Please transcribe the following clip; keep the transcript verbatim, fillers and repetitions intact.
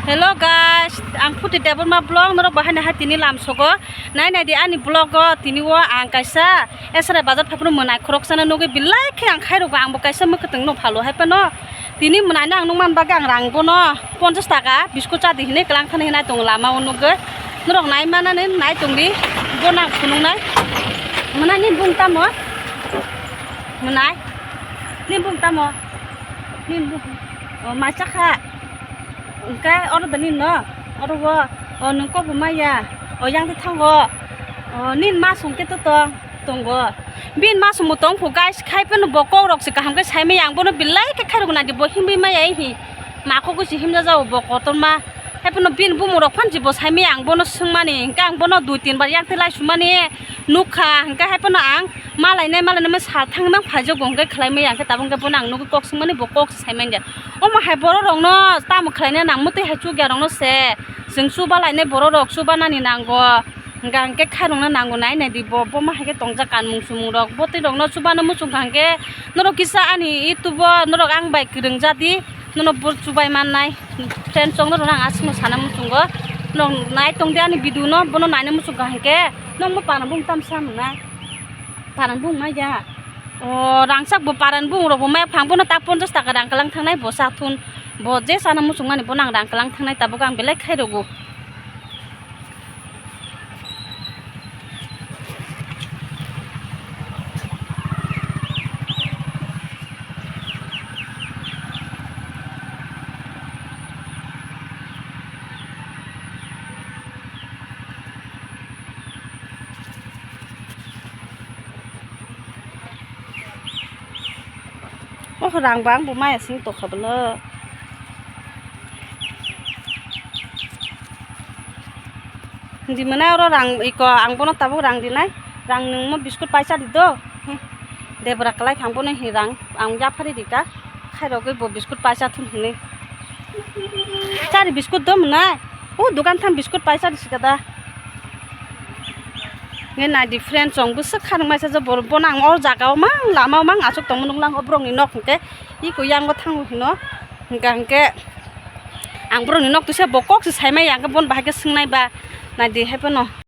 Hello guys, ang Phuti Debbarma vlog norok bahai nahai tini lamsogo. Nai nai di ani vlog o tini o ang kaisa Esrai bazar phaiphuru mwnai khoroksano nugwi belai khe ang khairokgo, angbo kaisa mwkhwtwng no phalo hai phano. Tini mwnai no ang nukman bagwi ang rang bono ponchash taka biskut chadi hinwi kwlang thani hinwi tong lama o nugwi. Norok nai manani nai tongdi, bo nang phunuknai. Mwnai ni bung tamo? Mwnai ni bung tamo? Ni bung, o, mai chakha. Hwnkhe oro da nini no? Oro o, o, nwng kok bo maya. O, yang de thango. O, nini ma song khe to tong, tongo. Bini ma song bo tong phu, guys, khai phano bo kok rok se kaham khe sai maya, ang bono belai khe khairok nai di, bo himwi maya hi. Ma kok se himja jao bo kotorma. Hai phano bini bumung rok phan se bo sai maya, ang bono swngmani, hwnkhe ang bono dui tin bar yang te lai sumani nukha, hwnkhe hai phano ang malainai, malainai ma sal thangwi mang phaijago, hwnkhe khlai maya, hwnkhe tabuk hwnkhe bono ang nugwi kok swngmani, bo kok se sai manya. Omo hai borok rok no tamo khlaina nang mutwi hai chukya rok no se. Chwng chuba lainai borok rok chuba nani nango. Hwnkha hwnkhe khairokno nango nai nai di bo, bo ma hai khe tongjak kanmung sumung rok. Bo twi rok no chuba no muchung kha hwnkhe norok kisa ani YouTube o norok ang bai kwrwng ja di. Nono bo chubai mannai. Friends rok norok no ang aswk no sana muchungo. Norok nai tong di ani video no, bono naina muchung kha hwnkhe nokmo panabung tamsa mwnai. Parang bung mai ya. O, rangchak bo parang bung rok bo mai phang bono ta ponchash taka rang kwlang thangnai bo sa thun. Bo je sana muchung mani bono ang rang kwlang thangnai tabuk ang belai khai rogo. Oh, rang bang bo maya sing tokha bwle. Di mwnai oro rang iko ang bono tabuk rang dinai. Rang nwngmo biskut paisa di do. Debra kwlai phang bono hi rang ang yaphari di ka. Khairogwi bo biskut paisa thun hwnwi. Chari biskut do mwnai. O dogan tham biskut paisa di sika da. Nge nai di friend chong bwswk kha nang maisa je borok bono ang o jaga o mang lama o mang achuk tongma nuklang o borok ni nok hwnkhe iko yang o thango hino hwnkha hwnkhe ang borok ni nok twisa bo kok se sai maya hwnkhe bono bahai khe swngnai ba nai di hai phano.